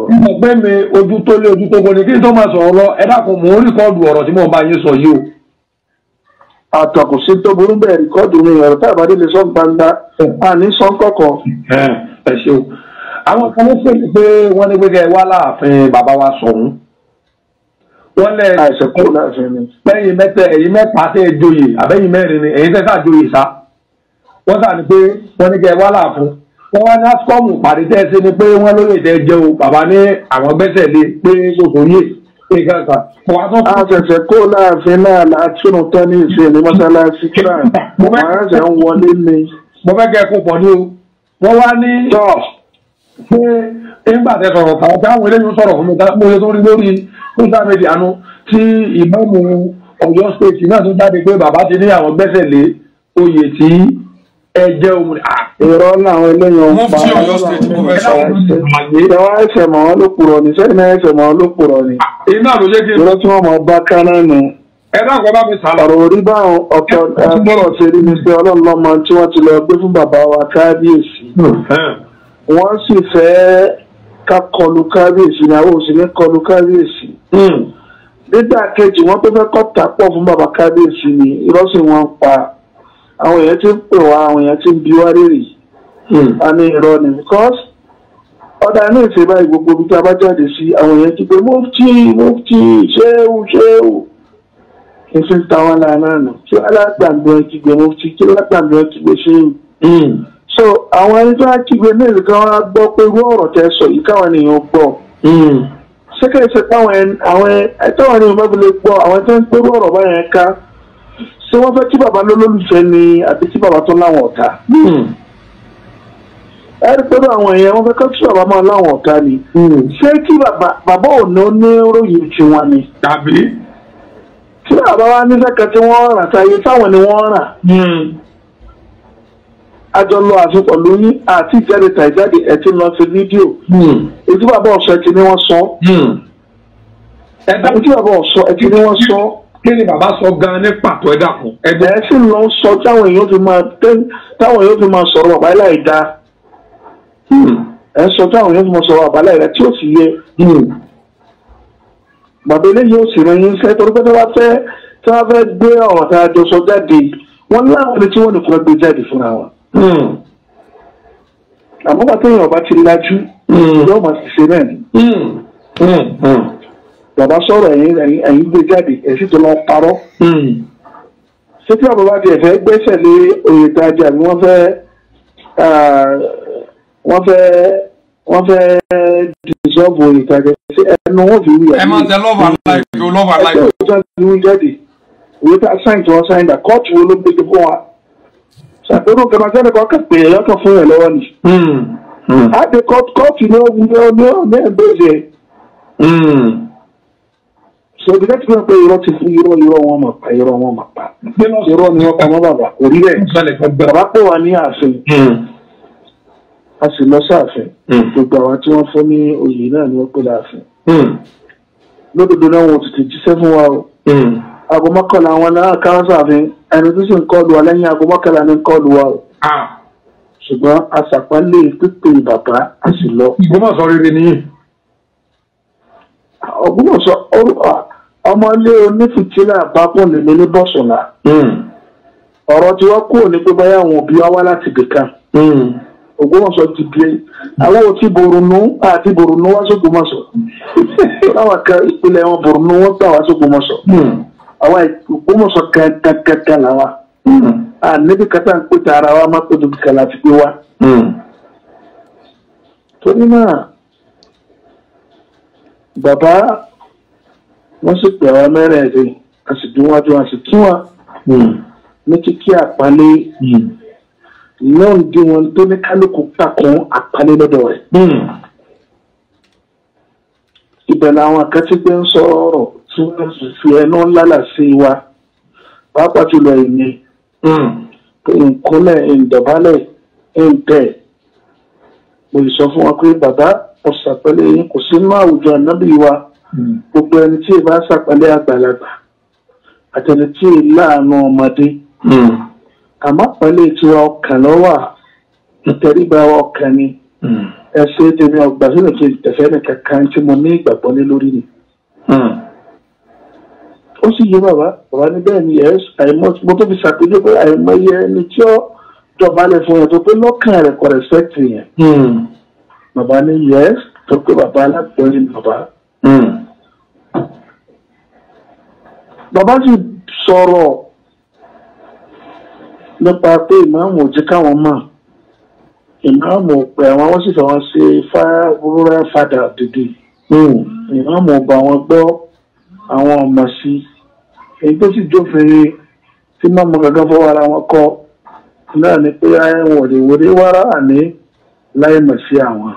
Mo gbé mi ojú tó lé ojú tó gbọ́ ni kí n tó máa sọ̀rọ̀ lọ, ẹ dákun, mò ń record ọ̀rọ̀ tí mò ń bá yín sọ yìí o. Àtọ̀ kò sí tó burú bẹ́ẹ̀, record mi. Ọ̀rọ̀ tá àbádé lè sọ gbangba, àní sọ kọ̀kọ̀. Ẹ ṣeun. Àwọn kan ló pè pé wọ́n ní pé kẹ́ ẹ wá láàfin bàbá wa sọ̀hún. Wọ́n lẹ̀ Àìsàn kúrò láàfin mi. Lẹ́yìn mẹ́tẹ̀, ẹ̀yin mẹ́ta tẹ́ ẹ joyè, àbẹ́yìn mẹ́rin ni ẹ̀yin tẹ́ sá joyè sá. Wọ́n sà ní pé wọ́n ní kẹ́ ẹ wá láàfin. Wọ́n wá ní asukọ́mù pàdé tẹ́ ẹ ṣe ni pé wọ́n lóye tẹ́ ẹ jẹ́ o. Bàbá ní àwọn gbẹ́sẹ̀ lé pé kò yé pé kankan. Kò wá tó A ṣẹ̀ṣẹ̀ kó láàfin náà látúnú tán ní ìṣe ní mọ́ṣáláṣí kíra. Mo fẹ́- Wọ́n ṣẹ̀ ń wọlé ni. Mo fẹ́ kẹ́ ẹ kó pọ̀ ní o. Wọ́n wá ní Tọ́ pé nígbà tẹ́ sọ̀rọ̀ tàwọn táwọn eléyìí sọ̀rọ̀ fún mi tá mo ṣe tó rí lórí social media nu tí ìmáàmù Ọ̀yọ́ State náà tún jáde pé bàbá ti ní àwọn gbẹ́sẹ̀ lé oyè tí ẹ jẹ́ òun. Irọ́ làwọn eléyìí ń pa. Mufti Ọ̀yọ́ State, mo fẹ́ sọ. Ìjọba ẹsẹ̀ mọ̀ wọ́n ló purọ́ ni, sẹ́yìn náà ẹsẹ̀ mọ̀ wọ́n ló purọ́ ni. Iná ló jẹ́ kí Irọ́ tí wọ́n mọ̀ bá kánná nù. ẹ dákun, bá mi sàlọ̀. Ọ̀rọ̀ orí báwọn ọ̀pọ̀ bọ́rọ̀ ṣe rí ni pé Ọlọ́run lọ́mọ tí wọ́n ti lọ gbé fún bàbá wa kábíyèsí. Wọ́n sì fẹ́ ká kọlu kábíyèsí ni, àwọn ò sì ní kọlu kábíyèsí. Nígbà kejì, wọ́n tó fẹ́ kọ́ tà pọ̀ fún bàbá kábíyèsí ni, irọ́ sì wọ́n ń pa. Àwọn èèyàn ti ń pè wá, àwọn èèyàn ti ń bi wá rèrè. A ní irọ́ ni, because ọ̀dà ní ìṣe báyìí, gbogbo ibi tí a bá jáde sí, àwọn èèyàn ti pé mufti, mufti, ṣéwù, ṣéwù. Kí n fi ń ta wọn láàánú nù kí alágbàgbọ́ ẹ kígbe mufti, kí alágbàgbọ́ ẹ kígbe ṣéwù. So àwọn ẹni tó wá kígbe ní ìlú kan wá gbọ́ pé irú ọ̀rọ̀ tẹ́ sọ yìí káwọn ènìyàn gbọ́. Ṣé kí ẹ ṣe pé àwọn táwọn ènìyàn bá fi lè gbọ́, àwọn tó ń pérú ọ̀rọ̀ báyẹn ká, ṣé wọ́n fẹ́ kí bàbá lólólùfẹ́ ni àbí kí bàbá tó láwọn ọ̀tá? Ẹ rí pẹ̀lú àwọn èèyàn, wọ́n fẹ́ kí bàbá máa láwọn ọ̀tá ni. Ṣé kí bàbá ò ní oníròyìn tiwọn ni? Tàbí. Tí bàbá wa ní sẹ́kẹ̀ tí wọ́n rà táyé táwọn ni wọ́n rà. A jọ lọ àfin pẹ̀lú yín àti ìjáde tàìjáde, ẹ̀ tí ń lọ sí fídíò. Ètí bàbá ọ̀sọ́ ẹ ti ní wọ́n sọ. Ẹ dákun. Ètí bàbá ọ̀sọ́ ẹ ti ní wọ́n sọ. Kí ni bàbá sọ gan ní pàtó? Ẹ dákun. Ẹ gbọ́. Ẹ sì lọ sọ táwọn èèyàn fi máa sọ̀rọ̀ bàbá láì dá. Ẹ sọ táwọn èèyàn fi máa sọ̀rọ̀ bàbá láì dá tí ó sì yẹ. Bàbá eléyìí ò sì rán yín sẹ́, torí pé tí wọ́n fẹ́ gbé ọ̀rọ̀ tá a jọ sọ jáde, wọ́n láwọn ẹni tí wọ́n nìkan gbé jáde fúnra wọn. Àmọ́ bàtà èèyàn ọba ti lajú, yóò máa ṣiṣẹ́ náà ni. Bàbá sọ̀rọ̀, ẹ̀yin gbé jáde, ẹ̀ sì tó lọ parọ́. Ṣé tí bàbá bá tiẹ̀ fẹ́ gbẹ́sẹ̀ lé oyè tá a jẹ, àbí wọ́n fẹ́ dissolve oyè tá a jẹ, ṣé ẹnu wọn fi wí? Ẹ máa tẹ love and like o, love and like. Ẹgbẹ́ òótọ́ ti wí jáde, ìwé tá a sign tí wọ́n sign dà, kóòtù wo ló gbé fún wa? Ṣàpérò kan máa sẹ́ni kan kàn pé ẹ̀yọ́ kan fún ẹ̀ lọ́wọ́ ni. Á dé kóòtù ní ó ní ẹ̀ńdọ́sẹ̀. So ibi láti fi hàn pé irọ́ ti fún irọ́, irọ́ wọn máa pa, irọ́ wọn máa pa, irọ́ ni wọ́n pa mọ́ bàbá, kò rí bẹ́ẹ̀. Bàbá pè wá ní ààfin, a sì lọ sáàfin. Gbogbo àwọn tí wọ́n fún ní oyè náà ni wọ́n pè láàfin. Lódodo náà, wọn ò tètè jíṣẹ́ fún wa o. Aago 11 àwọn náà káwọn sáàfin. Ẹni tó sì ń kọlu wa lẹ́yìn aago 11 ní ń kọlu wa o, ṣùgbọ́n a ṣàpọ́nlé pípé bàbá, a sì lọ. Ògbómọ̀ṣọ́ rere nìyí. Ògbómọ̀ṣọ́, ọmọlé onífìtílà bá pọ̀ lèmi ní Bọ́sùnà. Ọ̀rọ̀ tí wọ́n kúrò ní pé báyà àwọn òbí wa wá láti ibì kan. Ògbómọ̀ṣọ́ ti bí àwọn ò ti Bòrùnú àti Bòrùnú wá sógbómọ̀ṣọ́. Láwọn kan ìpìlẹ̀ wọn Bòrùnú, wọ́n gbà wá sógbómọ̀ṣọ́. Àwọn Ògbómọ̀ṣọ́ kankankankan làwa. Níbi kátà ń pètè ara wa má pé níbi kan láti gbé wa. Torí náà, bàbá wọ́n sì pè àwọn mẹ́rẹ̀ẹ̀rin, a sì dún wájú, a sì kí wọn ní kíkí àpálẹ́ náà dí wọn tó ní kálukú kàkún àpálẹ́ lọ́dọ̀ rẹ̀. Ibẹ̀ làwọn kan ti gbé ń sọ̀rọ̀ tí wọ́n sì fi ẹnu ńlá sí wa, pàápàá jùlọ èmi, pé nkúnlẹ̀, ǹdọ̀bálẹ̀, ǹtẹ̀. Mo sì sọ fún wọn pé bàbá ọ̀sàpẹ́lẹ̀ yín kò sínú àwùjọ ànábì wa. Gbogbo ẹni tí ì bá sàpẹ́lẹ̀ àgbàlagbà àtẹni tí ì láàánú ọmọdé, àmọ́ pẹ̀lú tiwa ọkàn lọ́wọ́, ìtẹríba wa ọkàn ni. Ẹ ṣe tèmi ọgbà sílẹ̀ kí n tẹ̀fẹ́ nìkan kan tí mo ní ìgbàgbọ́ lé lórí ni. Ó sì yé bàbá, bàbá ní bẹ́ẹ̀ ni ẹ̀ àìmọ́ mo tó fi ṣàpèjọ pé àìmọye ẹni tí ó dọ̀bálẹ̀ fún yẹn tó pé lọ́kàn rẹ̀ kò respect yẹn. Bàbá ní yes, tó pé bàbá alágbọ̀n ni bàbá. Bàbá sì sọ̀rọ̀ nípa pé ìmáàmù ò jẹ́ káwọn mọ̀, ìmáàmù ò pè àwọn, wọ́n sì fẹ́ wọn ṣe rural father dìde. Ìmáàmù ò bá wọn gbọ́ àwọn ọmọ sí èyí tó sì jófin tí mọ́mọ́ gangan fọwọ́ ara wọn kọ́ náà ni pé wọn ò lè wọlé wàrà àní láì mọ̀ sí àwọn.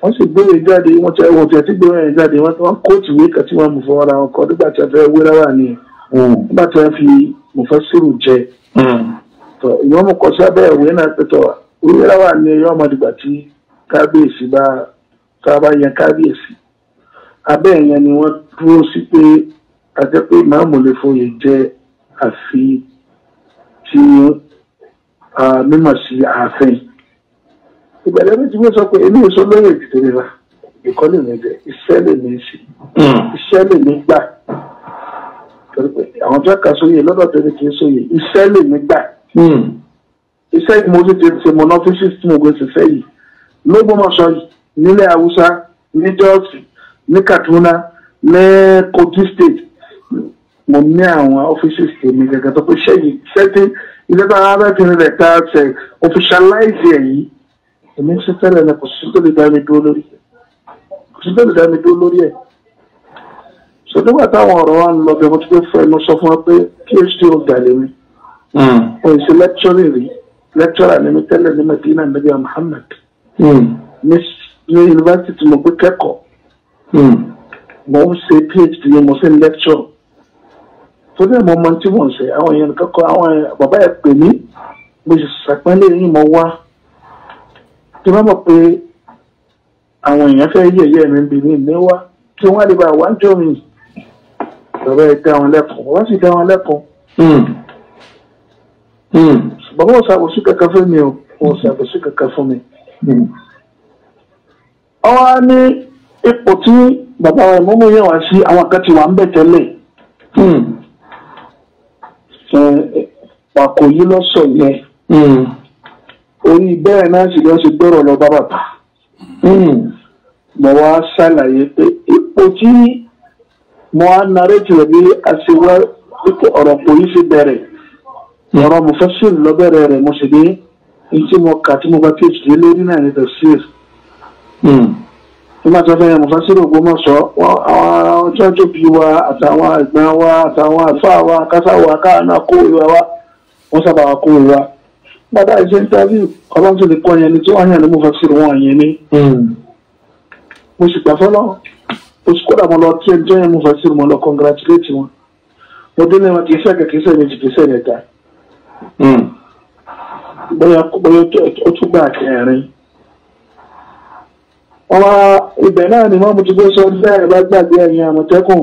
Wọ́n sì gbé ìwé jáde, wọ́n ti wọ́n ti gbé ìwé jáde, wọ́n kóòtù ìwé kan tí wọ́n mú fọwọ́ ara wọn kọ́ nígbà tí wọ́n fẹ́ wé láwà ní nígbà tí wọ́n fi mufasiru jẹ. Tọ ìwọ́n mú kọ sábẹ́ ìwé náà pé tọ wíwé láwà ní ẹyọ ọmọdé gbà tí kábíyèsí bá tá a bá yan kábíyèsí. Abẹ́ ìyẹn ni wọ́n dúró sí pé ajẹ́ pé ìmáàmù lè foyè jẹ àfi tí mímọ̀ sí ààfin. Ìbẹ̀rẹ̀ mi ti gbé sọ pé èmi ò sọ lóye ìdílé wa, ìkọ́lé mi jẹ, iṣẹ́ lè mi ṣe, iṣẹ́ lè mi gbà. Torí pé àwọn tó kà sóyè lọ́dọ̀ tẹ́lẹ̀ kì í sóyè, iṣẹ́ lè mi gbà. Iṣẹ́ yìí mo ti ti ṣe mo náà fíṣí tí mo gbé ṣiṣẹ́ yìí. Lógbómọ̀ṣọ́ yìí, nílẹ̀ Haúsá, ní Jọ́ọ̀sì, ní Kaduna, ní Kogi State, mo ní àwọn ọ́fíìsì tèmi gẹ́gẹ́ tó pé iṣẹ́ yìí, iṣẹ́ tí ilé bá rẹ̀ fi rẹ̀ ká ṣe officialize ẹ̀ yìí. Èmi ń ṣe tẹ́lẹ̀ náà, kò sí tó lè dá mi dúró lórí ẹ̀. Kò sí tó lè dá mi dúró lórí ẹ̀. So nígbà táwọn ọ̀rọ̀ wa ń lọ bẹ́ẹ̀, mo ti fẹ́ fẹ́ ẹnu sọ fún wa pé PhD holder lèmi. Mo ṣe lecturer rí, lecturer ni mi tẹ́lẹ̀ ní Medina Nabi Muhammad. Ní yunifásitì tí mo gbé kẹ́kọ̀ọ́. Mo ń ṣe PhD, mo ṣe ń lecture. Torí ẹ̀ mo mọ tí mò ń ṣe, àwọn èèyàn kẹ́kọ̀ọ́, àwọn bàbá ẹ̀ pè mí, mo sì ṣàpẹ́lẹ̀ yìí mo wá. Tí wọ́n mọ̀ pé àwọn èèyàn fẹ́ yẹ̀yẹ́ mi bí mi ní wá, kí wọ́n lè bá wá jọ mi. Bàbá ẹ̀ dá wọn lẹ́kọ̀ọ́, wọ́n sì dá wọn lẹ́kọ̀ọ́. Bàbá ò ṣàbòsí kankan fún mi o, ò ṣàbòsí kankan fún mi. Ọwọ́ á ní ipò tí bàbá wa ìmọ̀mú yẹn wá sí, àwọn kan ti wà ń bẹ̀ tẹ́lẹ̀. Pàkó yìí lọ́sọ̀ yẹn. Orí bẹ́ẹ̀ náà sì lọ́ ṣe gbọ́rọ̀ lọ bá bàbá. Mo wá ṣàlàyé pé ipò tí mo á narétì rẹ̀ bí a ṣe wá ipò ọ̀rọ̀ kò yí ṣe bẹ̀rẹ̀. Ọ̀rọ̀ mufasir lọ bẹ̀rẹ̀ rẹ̀, mo sì ní ní tí mo kà tí mo bá PhD lórí náà ní tafsir. Nígbà tí wọ́n fẹ́ yan mufasir Ògbómọ̀ṣọ́, àwọn tí wọ́n jóbi wa àtàwọn ẹ̀gbọ́n wa àtàwọn àlùfáà wa kásá wa káà náà kó ìwà wa, wọ́n sábà wá kó ìwà. Bàbá ìṣe interview, ọlọ́run tó lè kọ́ yẹn ni tí wọ́n yàn ní mufasir wọn yẹn ni. Mo sì gbà fọ́lọ́, mo sì kódà mo lọ tí ẹni tó yẹn mufasir mo lọ congratulate wọn. Mo délé wọn kì í sẹ́kẹ̀ kì í sẹ́ méjì kì í sẹ́ mẹ́ta. Bóyá ó tún gbà kẹrin. Wọ́n wá ibẹ̀ náà ni mọ́mú ti gbé sọ bẹ́ẹ̀ bá gbàgbé ẹ̀yìn Àmọ̀tẹ́kùn.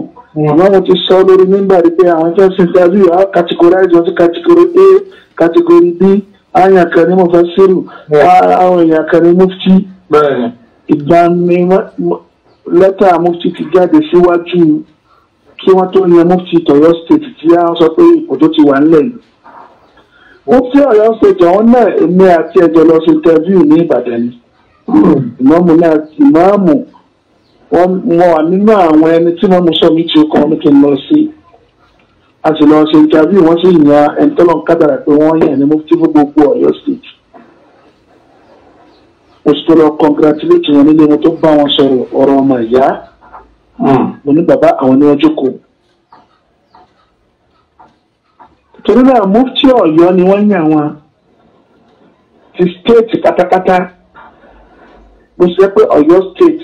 Mọ́mú ti sọ lórí mímbà rí pé àwọn fẹ́ sí interview á categorize wọn sí category A, category B, àyàn kan ní mufasiru, àwọn èèyàn kan ní mufti. Ìgbà ni lẹ́tà mufti ti jáde síwájú kí wọ́n tó yan mufti tọ̀yọ́ state tí a sọ pé ipò tó ti wà ńlẹ̀ yìí. Mufti Ọ̀yọ́ state ọ̀hún náà èmi àti ẹjọ́ lọ sí interview ní Ìbàdàn ni. Ìmáàmù náà ìmáàmù wọ́n wà nínú àwọn ẹni tí wọ́n mú sọ mí tí ó kọ́ ní kí n lọ sí. A sì lọ ṣe interview, wọ́n sì yan ẹni tọ́lọ̀ kádàrà pé wọ́n yàn ní mufti fún gbogbo Ọ̀yọ́ state. Mo sì tó lọ congratulate wọn nílé wọn tó bá wọn sọ̀rọ̀ ọ̀rọ̀ ọmọ ìyá. Mo ní bàbá àwọn ni wọ́n jókòó. Torí náà mufti Ọ̀yọ́ ni wọ́n yàn wọn ti state pátápátá. Bó ṣe pé Ọ̀yọ́ state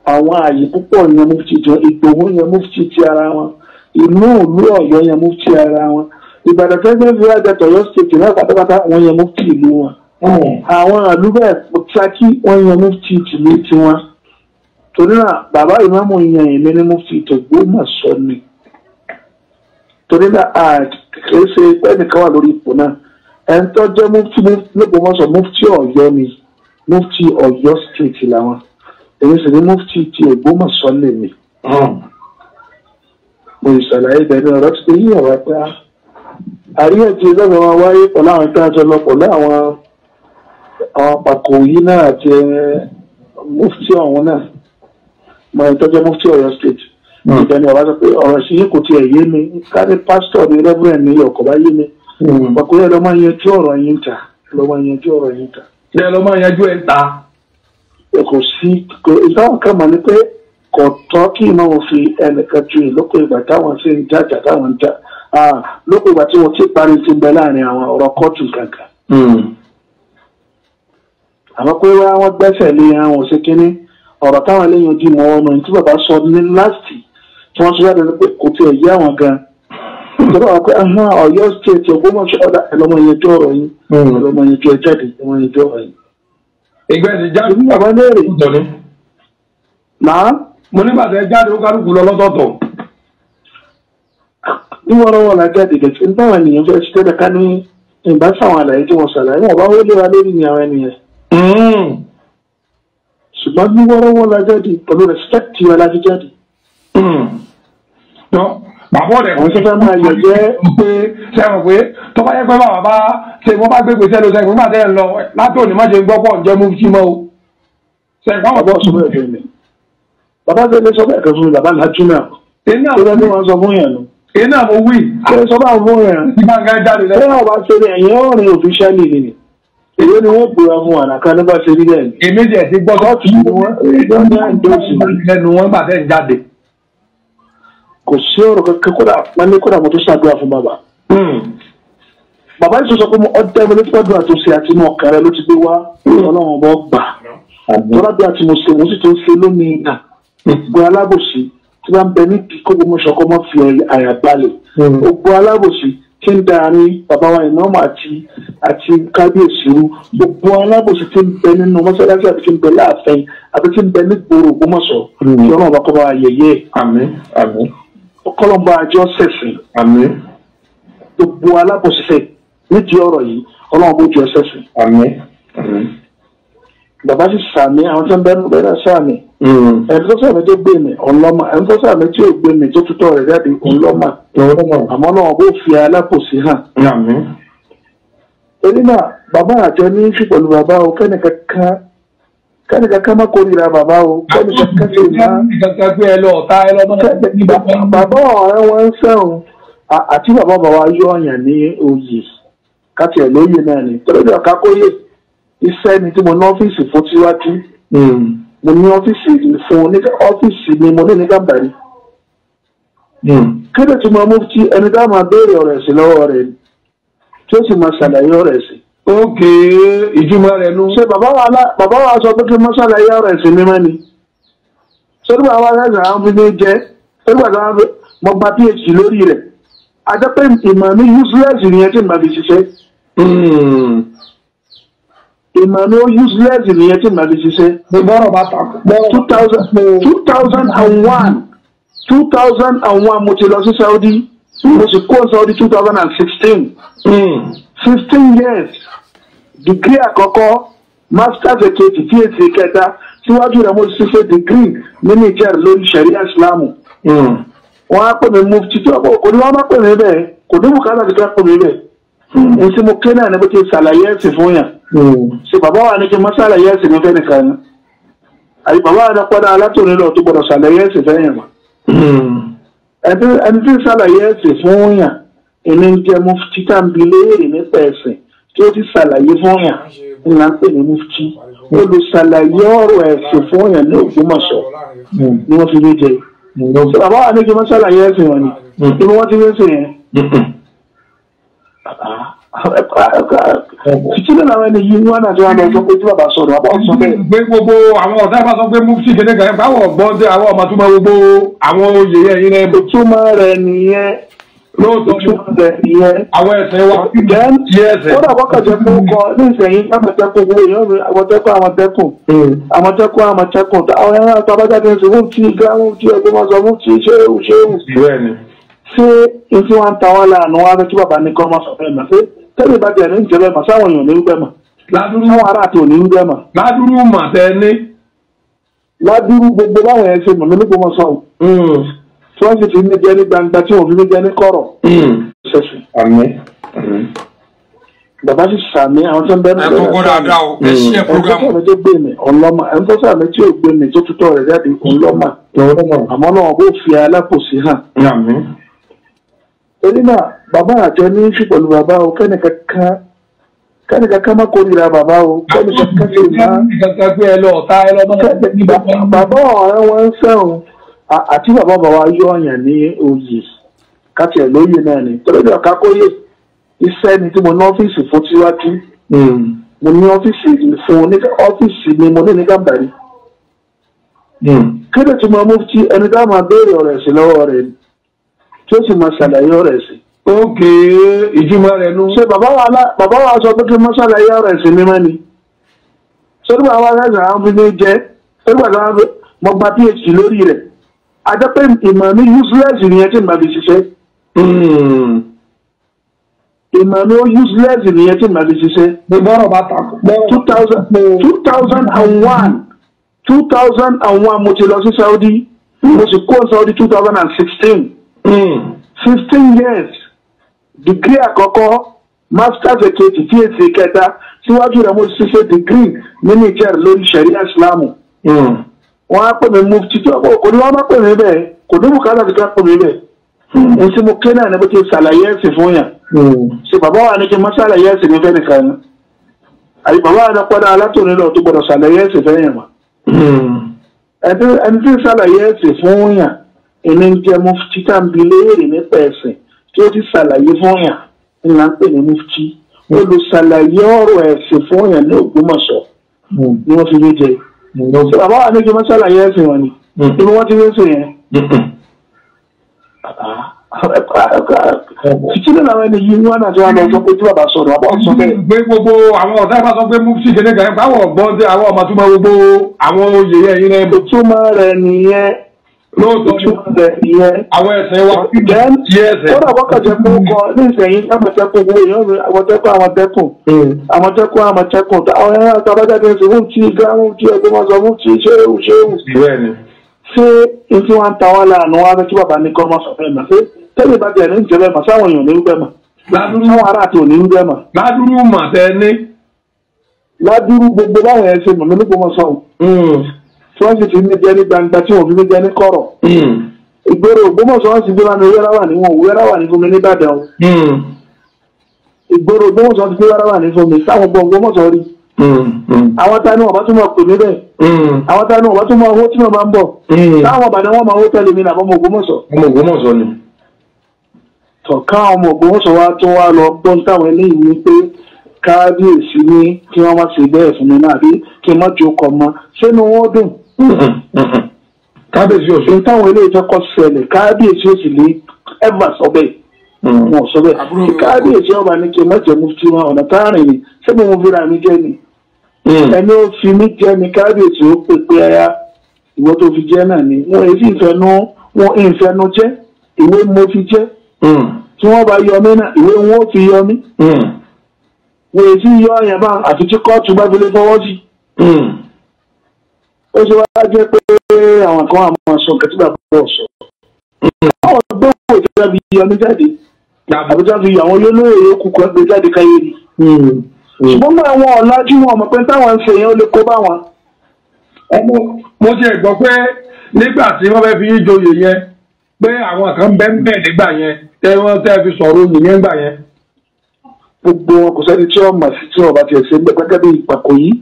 àwọn ààyè púpọ̀ yan mufti jọ, Ìgbòho yan mufti ti ara wọn, inú ìlú Ọ̀yọ́ yan mufti ara wọn, Ìbàdàn fẹ́ẹ́ fi wájà tọ̀yọ́ state náà pátápátá wọ́n yan mufti ìlú wọn. Àwọn ìlú bẹ́ẹ̀ Ṣakí wọ́n yan mufti tìlú tiwọn. Torí náà bàbá ìmáàmù yan èmi ní mufti tògbómọ̀ṣọ́ ni. Torí náà kìí ṣe pé ẹnìkan wà lórí ipò náà, ẹni tó jẹ́ mufti lÓgbómọ̀ṣọ́ mufti Ọ̀yọ́ ni. Mufti Ọ̀yọ́ State làwọn, èmi sì ní mufti ti Ògbómọ̀ṣọ́ lèmi. Mo sì ṣàlàyé ìbẹ̀rẹ̀ ọ̀rọ̀ ti yí ọ̀rọ̀ pé àríyànjiyàn lọ́dọ̀ wọn wáyé pẹ̀lú àwọn ìtàn àjọ lọ pẹ̀lú àwọn pàkó yìí náà àti mufti ọ̀hún náà, mo ní tọ́jú mufti Ọ̀yọ́ State. Ìbẹ̀ni ọ̀rọ̀ sọ pé ọ̀rọ̀ sí yìí kò tiẹ̀ yé mi, ká ní pásítọ̀ ní rẹ́bùrẹ̀ ní ọkọ̀ bá yé mi. Pàkó yẹn lọ́ máa yanjú ọ̀rọ̀ yín ta, lọ́ máa yanjú ọ̀rọ̀ yín ta. Ṣé lọ́ máa yanjú ẹ̀ ta? Kò sí ìtàwọn kan mọ̀ ní pé kò tọ́ kí ìmọ̀ òfin ẹnìkan ju ìlókò ìgbà táwọn sì ń jàjà táwọn ń jà lókò ìgbà tí wọ́n ti parí ti ń bẹ láàrin àwọn ọ̀rọ̀ kóòtù kankan. Àmọ́ pé wọ́n gbẹ́sẹ̀ lé àwọn òṣèkínní ọ̀rọ̀ táwọn eléyìí ojú mọ́ ọmọ tí bàbá sọ ní láti tí wọ́n sọ jáde pé kò tiẹ̀ yé àwọn gan. Ìjọba wọn pé Ọ̀yọ́ State Ògbómọ̀ṣọ́ ọ̀dà ẹlọ́mọ yẹn jó ọ̀rọ̀ yín, ẹlọ́mọ yẹn jó ẹ jáde, ẹlọ́mọ yẹn jó ọ̀rọ̀ yín. Ìgbẹ́ ti jáde bàbá léèrè. Nàá. Mo ní bàtẹ jáde ó kálukú lọ lọ́tọ̀ọ̀tọ̀. Ní wọ́rọ́wọ́ la jáde gẹ̀ẹ́sì ní báwọn ènìyàn fẹ́ ṣe tẹ́lẹ̀ ká ní ìbá sáwọn àlàyé tí wọ́n ṣàlàyé wọn bá wọlé wa lórí ni àwọn ènìyàn. Ṣùgbọ́n ní wọ́rọ́wọ́ la jáde pẹ̀lú respect wa la fi jáde. Bàbá ọ̀rẹ́ àwọn tó fẹ́ máa yọ̀ jẹ́ pé sẹ́wọ̀n pé tó bá yẹ pé bàbá bá ṣe wọ́n bá gbé gbèsè lọ sẹ́wọ̀n nígbà tẹ́ ẹ lọ látòní má ṣe ń gbọ́ pọ̀ ǹjẹ́ mú sí mọ́ o. Bàbá ọ̀sùn bẹ́ẹ̀ fẹ́ mi. Bàbá tẹ lé sọ bẹ́ẹ̀ kan fún mi, bàbá làjú náà. Tó bá ní wọn sọ fún yẹn nù. Èyí náà mo wí. Ṣé sọ bá fún yẹn? Ìgbà nǹkan jáde lẹ́yìn. Ṣé ọba ṣe ni ẹ̀yìn ọ̀rìn òfìṣẹ́lì ni? Èyí ni wọ́n gbéra fún àràká nígbà ṣe rí bẹ́ẹ̀ ni. Èmi jẹ̀ sí gbọ́ kóòtù ni wọ́n lẹ́nu wọn gbà tẹ́ ń jáde. Kò sí ọ̀rọ̀ kankan kódà wọ́n ní kódà mo tó ṣàdúrà fún bàbá. Bàbá yìí sọ pé ọdẹ mi ló ti gbàdúrà tó ṣe àti inú ọkàn rẹ ló ti gbé wá Ọlọ́run ọba gbà. Tọ́lá àti mo ṣe mo sì tó ń ṣe lónìí náà. Gbogbo alábòsí tí wọ́n ń bẹ ní kókó mọ́ṣọ́ kọ́ mọ́ fi àyà balẹ̀. Gbogbo alábòsí tí ń darí bàbá wa ìmáàmù àti kábíyèsí rú. Gbogbo alábòsí tí ń bẹ nínú mọ́sálásí àti tí ń bẹ láàfin àti tí ń bẹ ní gbòòrò Ògbómọ̀ṣọ́. Kí Ọlọ́run bá kọ́ bá wa yẹ̀yẹ́. Àmín àmín. Kọ́lọ́mbà àjọ sẹ̀sìn. Àmín. Gbogbo alábòsí fẹ́ nídìí ọ̀rọ̀ yìí Ọlọ́run bó ju ẹsẹ̀ sìn. Àmín àmín. Bàbá sì sàmì àwọn tó ń bẹ nínú bẹ́ẹ̀ sàmì. Ẹni tó sàmì tó gbé mi ọlọ́mà, ẹni tó sàmì tí ò gbé mi tó tutọ́ rẹ̀ jáde ọlọ́mà. Àmọ́ Ọlọ́run bó fi alábòsí hàn. Àmín. Torí náà bàbá àjọ ní í ṣe pẹ̀lú bàbá o, kẹ́nìkankan má kórìíra bàbá o, kẹ́nìkankan sì má. Bàbá ọ̀rẹ́ wọn ń sẹ́wọ̀n àti bàbá bàbá yọ ọ̀yàn ní oyè káti ẹ̀ lóye náà ni. Torí bí ọ̀ká kóyè iṣẹ́ ni tí mo ní ọ́fíìsì fún tíwájú. Mo ní ọ́fíìsì fún ọ́fíìsì ni mo ní ní Gàmbàrí. Kí ló ti mọ mufti ẹni tá máa béèrè ọ̀rọ̀ ẹ̀sìn lọ́wọ́ rẹ̀ ni tí ó sì máa ṣàlàyé ọ̀rọ̀ ẹ̀sìn. Ókè ìjùmọ̀ rẹ̀ nu. Ṣé bàbá wa sọ pé kí n má ṣàlàyé ọ̀rọ̀ ẹ̀sìn mímọ́ ni? Ṣé nígbà wa ṣẹ̀ṣẹ̀ àwọn fi ní jẹ́? Ṣé nígbà tí mo gba PhD lórí rẹ̀? A jẹ́ pé ìmọ̀ mi useless nìyẹn tí màá fi ṣiṣẹ́. Ìmọ̀ mi useless nìyẹn tí màá fi ṣiṣẹ́. Bọ́rọ̀ bá ta. 2001 mo ti lọ sí Saudi. Mo sì kó Saudi 2016. 15 years. Degree àkọ́kọ́, masters èkejì, PhD kẹta, síwájú rẹ̀ mo ti ṣe degree ní Niger lórí Sharia Islamu. Wọ́n á pè mí mufti tí wọ́n kò ní wọ́n má pè mí bẹ́ẹ̀, kò ní bùkátà ti fẹ́ pè mí bẹ́ẹ̀. Èsì mo ké náà ni mo ti ṣàlàyé ẹ̀sìn fún yàn. Ṣé bàbá wa ní kí n má ṣàlàyé ẹ̀sìn mi fẹ́ nìkan ni? Àbí bàbá wa ní pọ́nà alátòní lọ tó gbọdọ̀ ṣàlàyé ẹ̀sìn fẹ́ yàn mọ́. Ẹni tí ń ṣàlàyé ẹ̀sìn fún yàn, èmi ń jẹ́ mufti tá ń bi léèrè nípa ẹ̀sìn tí ó ti ṣàlàyé fún yàn ní là ń pè ní mufti. Olùṣàlàyé ọ̀rọ̀ ẹ̀sìn fún yàn ní Ògbómọ̀ṣọ́ ni wọ́n fi mí jẹ. Bàbá wa ní kí wọ́n ṣàlàyé ẹ̀sìn wọn ni ibi wọ́n ti fi ń sìn yẹn. Títí lọ́nà àwọn ẹni yìí wọ́n náà tí wọ́n lọ sọ pé tí bàbá sọ̀rọ̀ àbọ̀ sọ bẹ́ẹ̀. Pé gbogbo àwọn ọ̀tá bá sọ pé mufti kéde kan báwọ̀ gbọ́n dé àwọn ọmọ túmọ̀ gbogbo àwọn oyè yẹn yín náà. Ìtumọ̀ rẹ̀ nìyẹn. Lóòótọ́ nìyẹn. Àwọn ẹ̀sìn wa ti ẹ̀sìn. Kódà wákàtí kó kọ ní ìsẹ̀yìn àmọ̀tẹ́kùn owó èèyàn mi àmọ̀tẹ́kùn àmọ̀tẹ́kùn àmọ̀tẹ́kùn àmọ̀tẹ́kùn àwọn ẹ̀rọ àtàbájáde ń sọ mufti gá mufti ẹgbẹ́ máa sọ mufti ṣéwù ṣéwù. Ṣé etí wọn ń ta wọn láàánú wọn fẹ́ kí bàbá ní kọ́ máa sọ bẹ́ẹ̀ mà ṣé tẹ́lẹ̀ bá tiẹ̀ ní ìjọba ẹ̀ mà sáwọn èèyàn ní wípé mà. Ládùúrú Táwọn ará àti òní ń bẹ́ẹ̀ mọ̀. Ládùúrú mà tẹ ní. Ládùúrú gbogbo báwọn yẹn ṣe mọ̀ mí nípò mọ̀ sọ̀rọ̀. Tí wọ́n sì fi mí jẹ ní gbangba tí wọ́n fi mí jẹ ní kọ̀rọ̀. Ṣẹ̀ṣẹ̀. Àmín. Bàbá sì sàmì àwọn tó ń bẹ́ẹ̀ Ẹ tó kó dáadáa o, ẹ ṣí ẹ programu. Ẹni tó sàmì tó gbé mi ọlọ́mà, ẹni tó sàmì tí ò gbé mi tó tutọ́ rẹ̀ jáde ọlọ́mà. Àmọ́ náà bó fi alákòsí hàn. Àmín. Torí náà bàbá àjọ ní í ṣe pẹ̀lú bàbá o, kẹ́nìkankan má kórìíra bàbá o, kẹ́nìkankan sì má. Bàbá ọ̀rẹ́ wọn ń fẹ́ràn àti bàbá bàbá yọ ọ̀yàn ní oyè káti ẹ̀ lóye náà ni. Torí náà kákóyè iṣẹ́ ni tí mo ní ọ́fíìsì fún tíwájú. Mo ní ọ́fíìsì fún ní ọ́fíìsì ni mo ní ní Gàmbàrí. Kí ló ti máa mú tí ẹni tá máa béèrè ọ̀rọ̀ ẹ̀sìn lọ́wọ́ rẹ̀ ni tí ó sì máa ṣàlàyé ọ̀rọ̀ ẹ̀sìn. Ókè, ìjùmọ̀ rẹ̀ nú. Ṣé bàbá wa sọ pé kí n má ṣàlàyé ọ̀rọ̀ ẹ̀sìn mímọ́ ni? Ṣé nígbà wa rẹ̀ àwọn fi ní jẹ́? Ṣé nígbà wa mo gba PhD lórí rẹ̀? A jẹ́ pé ìmọ̀ mi useless nìyẹn tí màá fi ṣiṣẹ́. Ìmọ̀ mi ó useless nìyẹn tí màá fi ṣiṣẹ́. Bọ́rọ̀ bá takò. 2001 mo ti lọ sí Saudi. Mo sì kó Saudi 2016. 15 years. Degree àkọ́kọ́, masters èkejì, PhD kẹta, síwájú rẹ̀ mo ṣiṣẹ́ degree ní Niger lórí Sharia Islamu. Wọ́n á pè mí mufti tó kò ní wọ́n má pè mí bẹ́ẹ̀, kò ní bùkátà ti ká pè mí bẹ́ẹ̀. Mo sì mo ké náà ní bó ti ṣàlàyé ẹ̀sìn fún yàn. Ṣé bàbá wa ní kí n má ṣàlàyé ẹ̀sìn mi fẹ́ nìkan ni? Àbí bàbá wa ní pọ́nà alátòní lọ tó gbọdọ̀ ṣàlàyé ẹ̀sìn fẹ́ yàn mọ́. Ẹni tí ń ṣàlàyé ẹ̀sìn fún yàn, èmi ń jẹ́ mufti tá ń bi léèrè nípa ẹ̀sìn tí ó ti ṣàlàyé fún yàn ní là ń pè ní mufti. Olùṣàlàyé ọ̀rọ̀ ẹ̀sìn fún yàn ní Ògbómọ̀ṣọ́ ni wọ́n fi mí jẹ. Ṣé bàbá wa ní kí n má ṣàlàyé ẹ̀sìn wọn ni? Ibi wọ́n ti ń sìn yẹn. Títí náà làwọn ẹni yìí wọn náà ti wá lọ sọ pé tí bàbá sọ̀rọ̀ àbọ̀ sọ bẹ́ẹ̀. Pé gbogbo àwọn ọ̀tá ìbá sọ pé mufti kéde kan báwọn ọ̀gbọ́n tí àwọn ọmọ túmọ̀ gbogbo àwọn oyè yẹn yín náà. Ìtumọ̀ rẹ̀ nìyẹn. Lóòótọ́ nìyẹn. Àwọn ẹ̀sìn wa yẹ ẹsẹ̀. Kódà bọ́kàjẹ́ kó kọ ní ìsẹ̀yìn àmọ̀tẹ́kùn owó èèyàn mi àmọ̀tẹ́kùn àmọ̀tẹ́kùn àmọ̀tẹ́kùn àmọ̀tẹ́kùn àwọn ẹ̀rọ àtàbájáde ń sọ mufti gá mufti ẹgbẹ́ wọn sọ mufti ṣéwù ṣéwù. Ṣé n tí wọ́n ń ta wá láàánú wá fẹ́ kí bàbá ní kọ́ máa sọ fẹ́ mà ṣé tẹ́lẹ̀ bá tẹ̀ ní ìjọba mà sáwọn èèyàn ní wípé mà sáwọn ará àti òní wípé mà. Ládùúrú mà tẹ ní. Ládùúrú gbogbo báwọn yẹn ṣe mọ̀ mí nípò mọ̀ sọ̀rọ̀. Tí wọ́n sì fi mí jẹ ní gbangba tí wọ́n fi mí jẹ ní kọ̀rọ̀. Ìgboro Ògbómọ̀ṣọ́ wọ́n sì gbé wá mi wẹ́rẹ́ wà ní wọn wẹ́rẹ́ wà ní fún mi ní Ìbàdàn o. Ìgboro Ògbómọ̀ṣọ́ ti gbé wẹ́rẹ́ wà ní fún mi sáwọn gbọ́ Ògbómọ̀ṣọ́ rí. Àwọn tani wọn bá tún máa pè mí bẹ́ẹ̀. Àwọn tani wọn bá tún máa hó tí wọn bá ń bọ̀. Táwọn ọba ni wọn máa hó tẹ́lẹ̀ mi làbọ́ ọmọ Ògbómọ̀ṣọ́. Ọmọ Ògbómọ̀ṣọ́ ni. Tọ̀ka ọmọ Ògbómọ̀ṣọ́ wa tún wá lọ gbọ́n táwọn eléyìí ní pé kábíyèsí ní kí wọ́n má ṣe bẹ́ẹ̀ fún mi náà àbí kí n má jókòó mọ́ sínú wọn dùn. Kábíyèsí òsì. Ohun táwọn eléyìí fẹ́ kọ́ ṣẹlẹ̀ kábíyèsí òsì lè ẹ̀fà sọ bẹ́ẹ̀. Wọn sọ bẹ́ẹ̀. Kábíyèsí ọba ní kí n má jẹ́ mufti wọn ọ̀nà táàrin ni ṣé mo fi ra mi jẹ́ ni. Ẹni ó fi mí jẹ́ ni kábíyèsí ó pè pé ẹyà ìwọ tó fi jẹ́ náà ni. Wọn èsì ìfẹ́nu wọn ìfẹ́nu jẹ́ ìwé mo fi jẹ́. Tí wọ́n bá yọ mí náà ìwé wọn ó fi yọ mí. Wọ́n èsì yọ ọ̀yàn bá àti tí kóòtù bá fi lè fọwọ́ sí. Ó ṣe wá jẹ́ pé àwọn kan àmọ́ sọ nǹkan tí bàbá ọ̀ sọ. Àwọn gbówó ìjọba fi yọ mí jáde. Àbí tí wọ́n fi yọ àwọn olólóyè yòókù kan gbé jáde káyé ni. Ṣùgbọ́n mọ́ àwọn ọ̀làjú wọn mọ̀ pé táwọn ń ṣe yẹn ó lè kó bá wọn. Mo ti gbọ́ pé nígbà tí wọ́n fẹ́ fi yín joyè yẹn pé àwọn kan bẹ́ẹ̀ nígbà yẹn tẹ́ wọ́n tẹ́ fi sọ̀rọ̀ oyè yẹn gbà yẹn. Gbogbo wọn kò sẹ́ni tí wọ́n mọ̀ sí tí wọ́n bá tiẹ̀ ṣe ń bẹ̀ gẹ́gẹ́ bí ìpàkọ́ yìí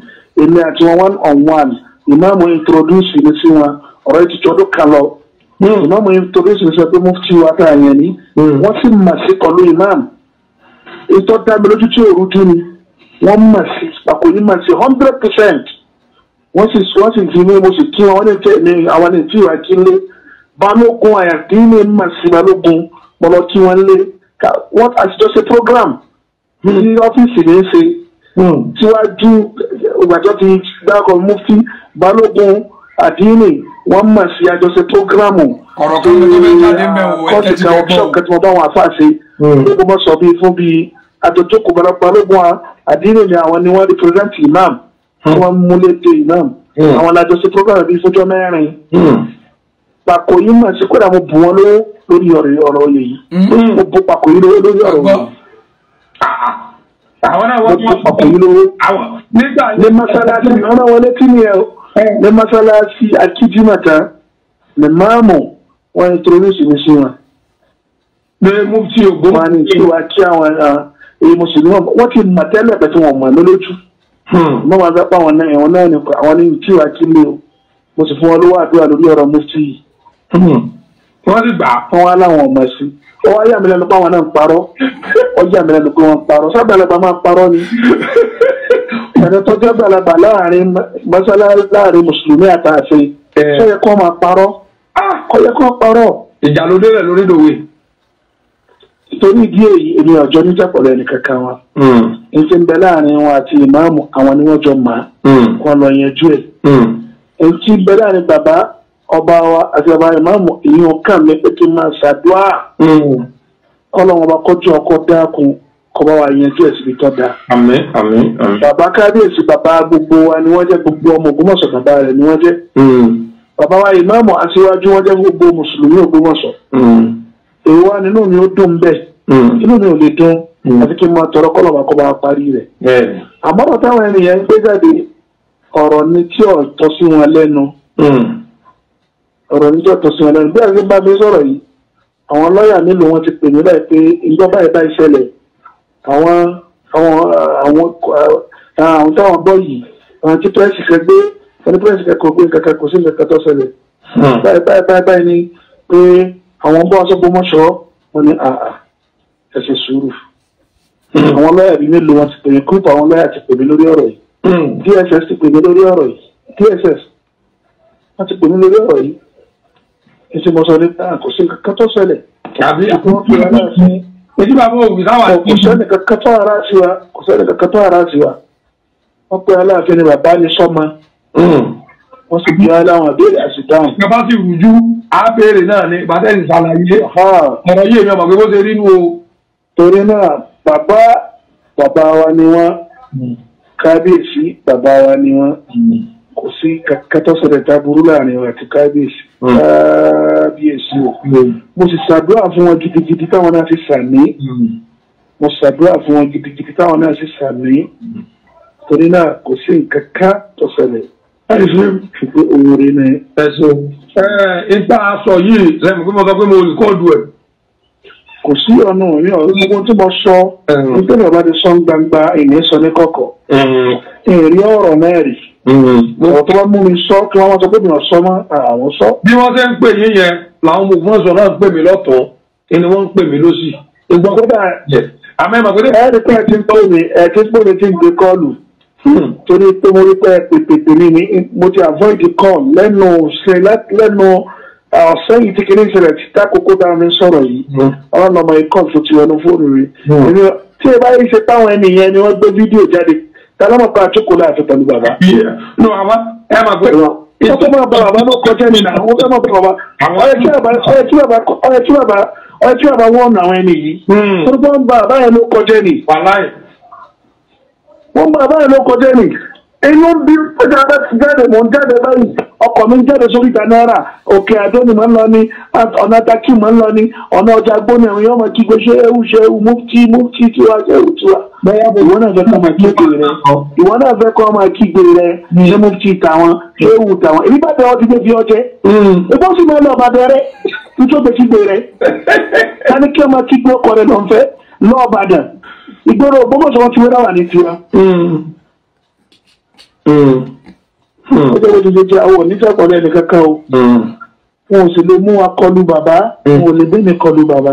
èmi àti wọn one on one ìmáàmù introduce mi sí wọn ọ̀rọ̀ yìí ti tó ọdún kan lọ. Ìmáàmù introduce mi sọ pé mufti wa tá a yẹn ni wọ́n sì mọ̀ sí kọlu ìmáàmù. Ìtọ́ dá mi lójú tí òru dún ni wọ́n mọ̀ sí ìpàkọ́ yìí mọ̀ sí 100%. Wọ́n sì fi mí mo sì kí wọn ní tẹ́ mi àwọn ní tí ìwà kí lé. Balógun àyàdín ní mọ̀ sí balógun mo lọ kí wọn lé. Wọ́n àtijọ́ ṣe program ní ọ́fíìsì ní í ṣe síwájú ìgbàjọ́ ti dákọ̀ mufti balógun àdínì wọ́n mọ̀ sí àjọṣe prógrámù Ọ̀rọ̀ kan tó fẹ́ jáde ń bẹ̀ wò ẹ kọ́ọ̀tì tẹ́tí kan kẹ́ workshop gbọ́. kan tí mo bá wọn àfáà ṣe lóko mọ́ sọ bíi fún bíi àjọjókòó balógun Àdínì ni àwọn ni wọ́n represent imam, wọ́n múlé dé imam. Àwọn alájọ sí program bíi fọjọ́ 4. Pàkó yìí mà sí kódà mo bù wọn lówó lórí ọ̀rọ̀ oyè yìí. Mo bù Pàkó yìí lówó lórí ọ̀rọ̀ oyè yìí. Àwọn náà Mo wọ́n bù Pàkó yìí lówó. Nígbà ní mọ́sálásí ọ̀nà wọlé tí ni ẹ o. Ní mọ́sálásí akíjímọ̀tà ní máàmù wọn introduce mi sí wọn. Ní mufti Ògbómọ̀ṣọ́. Wọn ní kí wàá kí àwọn èyí mùsùlùmí wọn ti mọ̀ tẹ́lẹ̀ pẹ̀ tí wọ́n mọ̀ lólójú. Wọ́n máa fẹ́ pa àwọn náà ẹ̀wọ̀n náà nípa àwọn ní kí wàá kí lé o. Mo sì fún wọn lówó àdúrà lórí ọ̀rọ̀ mufti yìí. Wọ́n sì gbà. Wọ́n wá láwọn ọmọ sí. Ó wá yà mí lẹ́nu pé àwọn náà ń parọ́. Ó yà mí lẹ́nu pé wọ́n ń parọ́. Sábàlàgbà máa ń parọ́ ni. Ẹni tó jẹ́ gbàlagbà láàrin mọ́sálá láàrin mùsùlùmí àtàfin ṣé yẹ kó máa parọ́? Kò yẹ kó parọ́. Ìjà ló délẹ̀ lórí ìdòwe. Torí ìdí èyí èmi ọ̀jọ́ níjà pẹ̀lú ẹnì kankan wa. N ti ń bẹ láàrin wọn àti ìmáàmù àwọn ni wọ́n jọ mà á kó lọ yanjú ẹ̀. N ti ń bẹ láàrin bàbá ọba wa àti bàbá ìmáàmù ìyẹn kàn mí pé kí n máa ṣàdúrà kọ́lọ́wọ́n ọba kọjú ọkọ dákun kọ́ bá wa yanjú ẹ̀ síbi tó dáa. Àmín àmín àmín. Bàbá kábíyèsí bàbá gbogbo wa ni wọ́n jẹ́, gbogbo ọmọ Ògbómọ̀ṣọ́ bàbá rẹ̀ ni wọ́n jẹ́. Bàbá wa ìmáàmù aṣíwájú wọ́n jẹ́ gbogbo mùsùlùmí Ògbómọ̀ṣọ́. Èwo wa nínú mi ó dùn bẹ́ẹ̀, inú mi ò lè dùn àti kí n máa tọrọ kọ́lọ̀ bá kọ́ bá parí rẹ̀. Àmọ́ ọ̀rọ̀ táwọn ènìyàn ń gbé jáde ọ̀rọ̀ ni tí ò tọ́ sí wọn lẹ́nu. Ọ̀rọ̀ ni tí ò tọ́ sí wọn lẹ́nu. Bí àti bá mi sọ̀rọ̀ yìí, àwọn lọ́ọ̀yà mélòó wọn ti pè mí láì pé ìjọba báyìí báyìí ṣẹlẹ̀, àwọn àwọn táwọn gbọ́ yìí, àwọn tí pírẹ́sì kan gbé, ẹni pírẹ́sì kan kò gbé nǹkan kan, kò sí nǹkan kan tó ṣẹlẹ̀. Báyìí báyìí báyìí báyìí ni pé àwọn bọ́ aṣọ Ògbómọ̀ṣọ́ wọn ni àà ẹ ṣe sùúrù. Àwọn lọ́ọ̀yà bíi mélòó wọn ti pè mí, gúrúùpù àwọn lọ́ọ̀yà ti pè mí lórí ọ̀rọ̀ yìí. DSS ti pè mí lórí ọ̀rọ̀ yìí. DSS wọ́n ti pè mí lórí ọ̀rọ̀ yìí. Èsì mo sọ ní kò sí nǹkan kan tó ṣẹlẹ̀. Àbí wọ́n fi aláàfin. Èyí bàbá òbí sáwà. Kò sẹ́ni kankan tó ara sí wa, kò sẹ́ni kankan tó ara sí wa. Wọ́n pe aláàfin ni bàbá ni sọ́mọ. Wọ́n sì bí aláwọn àbẹ̀rẹ̀ àṣìdáhùn. Ìjọba sì rújú, á béèrè náà ni bàtẹ́ ìṣàlàyé. Ọ̀rọ̀ yìí èmi ọmọ pé bó ṣe rí nú o. Torí náà bàbá bàbá wa ni wọ́n, kábíyèsí bàbá wa ni wọ́n. Kò sí kankan tó ṣẹlẹ̀ dáburú láàrin wa àti kábíyèsí. Kábíyèsí o. Mo sì ṣàdúrà fún wọn gidigidi táwọn náà sì sàmí. Mo ṣàdúrà fún wọn gidigidi táwọn náà sì sàmí. Torí náà kò sí nǹkan kan tó ṣẹlẹ̀. Ṣùgbọ́n oore ni. Ẹ ṣeun. Ìta aṣọ yìí lẹ́nu pé mo sọ pé mo rìkọ́ọ̀dù ẹ̀. Kò sí ọ̀nà mi ò gbogbo tí mo sọ nítorí ọba ti sọ gbangba ìní sọ ní kọ̀kọ̀. Ìrí ọ̀rọ̀ náà rí. Ọ̀rọ̀ tó bá mú mi sọ kí wọ́n sọ pé mi ò sọ mọ́ àwọn sọ. Bí wọ́n ṣe ń pè yín yẹn làwọn ọmọ Ògbómọ̀ṣọ́ náà ń pè mí lọ́tọ̀ọ́ ni wọ́n ń pè mí lọ́sì. Kódà àmọ́ ẹ mọ̀ pé. Ẹ rí pé ẹ ti ń pè mí ẹ ti ń pè mí tí ń gbé kọ́ọ̀lù. Torí pé mo rí pé pèpèpè mi ni mo ti avoid the call lẹ́nu lẹ́nu ọ̀sẹ̀ yìí tí kìíní ìṣẹ̀lẹ̀ tí tákòókò bá mi sọ̀rọ̀ yìí. Ọlọ́run ọmọ ikọ̀ tó ti wọnú fóònù rí. Tí ẹ bá yìí ṣe táwọn ènìyàn ni wọ́n gbé fídíò jáde, tàlámọ̀ kan àtúkò láàfin pẹ̀lú bàbá. Ẹ máa pé. Ó tó máa bá bàbá ló kọjá ní nà, ó fẹ́ máa bá bàbá. Ọ̀yẹ́ tí bàbá wọ́n àwọn ẹni yìí. Torí pé wọ́n bá bàbá yẹn ló kọjá ní. Wàláì. Wọ́n bá bàbá yẹn ló kọjá ní. Inú bí ọjà bá ti jáde mò ń jáde báyìí, ọkọ̀ mi ń jáde sórí ìta náírà, òkè àdó ni mò ń lọ ní, ọ̀nà takí mò ń lọ ní, ọ̀nà ọjà gbóni àwọn yóò máa kígbe ṣé ewu ṣé ewu mufti mufti tiwa ṣé ewu tiwa. Ìwọ náà fẹ́ kọ́ máa kígbe rẹ, ìwọ náà fẹ́ kọ́ máa kígbe rẹ, ṣé mufti tàwọn, ṣé ewu tàwọn, èmi bá bẹ ọ ti gbé fi ọjẹ. Ebó sì máa lọ ọba bẹ̀rẹ̀, nítorí kígbe rẹ. Tani kí ọmọ kígbe ọkọ rẹ lọ́nfẹ́ lọ́ọ̀bàdàn. Ìgboro Ògbómọ̀ṣọ́ wọn ti wé dáwà ní tiwa. Ó jẹ́ bó ti ṣe jẹ́ àwọn oníjàpọ̀lẹ́ ẹnì kankan o. Wọn ò sì lè mú wa kọlu bàbá, wọn ò lè bí mi kọlu bàbá.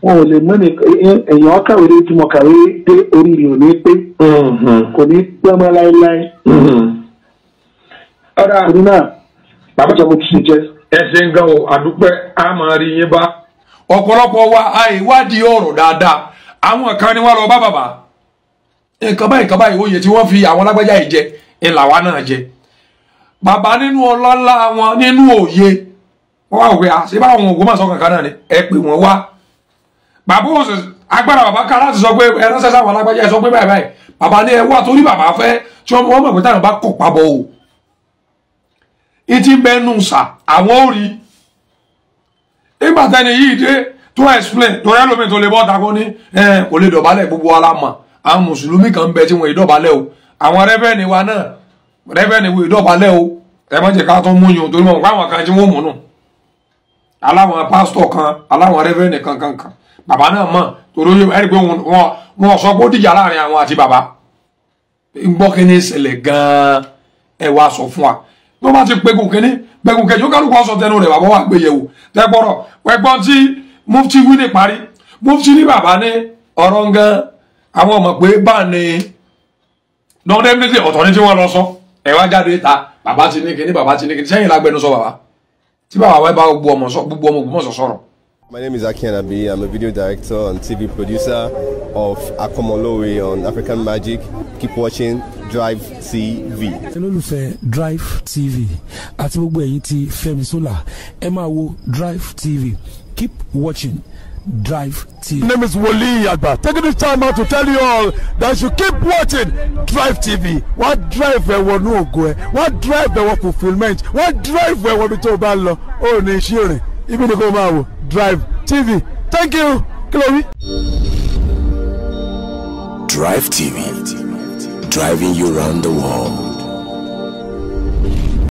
Wọn ò lè mú mi èèyàn kàwé dé tí mo kàwé dé orí rẹ̀ ò ní pé. Kò ní pẹ́ mọ́ láéláé. Torí náà, bàbá jẹ́ bó ti ṣe jẹ́. Ẹ ṣe ń gan o, àdúpẹ́, a máa rí yín bá. Ọ̀pọ̀lọpọ̀ wa àìwádìí ọ̀rọ̀ dáadáa, àwọn kan ni wọ́n lọ bá bàbá. Nǹkan báyìí nǹkan báyìí oyè tí wọ́n fi àwọn alágbájá yìí jẹ ńlá wa náà jẹ. Bàbá nínú ọlá ńlá wọn nínú òye wọ́n wá òwe àṣẹ báwọn Ògbómọ̀ṣọ́ kankan náà ni ẹ pè wọ́n wá. Bàbá òsì Agbára bàbá ká láti sọ pé ẹ ránṣẹ́ sáwọn alágbájá, ẹ sọ pé báyìí báyìí. Bàbá ní ẹ wá torí bàbá fẹ́ tí wọ́n mọ̀ pé táwọn bá kọ̀ pabọ̀ o. Ìtì bẹnu sà àwọn ò rí. Nígbà tẹ́ni yìí dé tó explain torí ẹlòmíì tó lè bọ́ tako ní kò lè dọ̀bálẹ̀, gbogbo wa la mọ̀. Àwọn mùsùlùmí kan ń bẹ tí wọ́n ìdọ̀bálẹ̀ o. Àwọn rẹ́fẹ̀nì wa náà rẹ́fẹ̀nì wo ìdọ̀bálẹ̀ o. Ẹ má jẹ́ ká tó mú yun torí mọ̀ pé àwọn kan tí wọ́n mú nù. Aláwọn pásítọ̀ kan, aláwọn rẹ́fẹ̀nì kankan kan. Bàbá náà mọ̀ torí ẹ̀rí pé wọ́n sọ pé ó dìjà láàrin àwọn àti bàbá. Ń gbọ́ kí ní ṣẹlẹ̀ gan-an, ẹ wá sọ fún wa. Bí wọ́n bá ti pẹ́gùn kínní pẹ́gùn kejì, ó kálukú ọ̀sọ̀ tẹnu rẹ̀, bàbá wa gbé yẹ̀wò. Tẹ́gbọ́rọ̀ pẹ́gbọ́n tí mufti wí ní parí. Mufti ní bàbá ní ọ̀rọ̀ gan àwọn ọmọ pé bá ní lọ́dẹ́mìtì ọ̀tọ̀ ní tí wọ́n lọ sọ. Ẹ wá jáde ta bàbá ti ní kínní, bàbá ti ní kínní, sẹ́yìn lágbẹnusọ bàbá. Tí bàbá wa bá gbogbo ọmọ Ògbómọ̀ṣọ́ sọ̀rọ̀. My name is Aki Anabi. I'm a video director and TV producer of Akomolowe on African Magic. Keep watching Drive TV. Olólùfẹ́ Drive TV àti gbogbo ẹ̀yin tí Fẹ́mi Sola, ẹ máa wo Drive TV. Keep watching Drive TV. My name is Wole Agba. Taking this time out to tell you all that you keep watching Drive TV. Wọ́n drive ẹ̀wọ̀ ní ògo ẹ̀, wọ́n drive ẹ̀wọ̀ fulfilment, wọ́n drive ẹ̀wọ̀ bí tó o bá ń lọ, ó ní iṣẹ́ rìn, ibi ni kò máa wò Drive TV. Thank you. Kí ló wí? Drive TV, driving you round the world.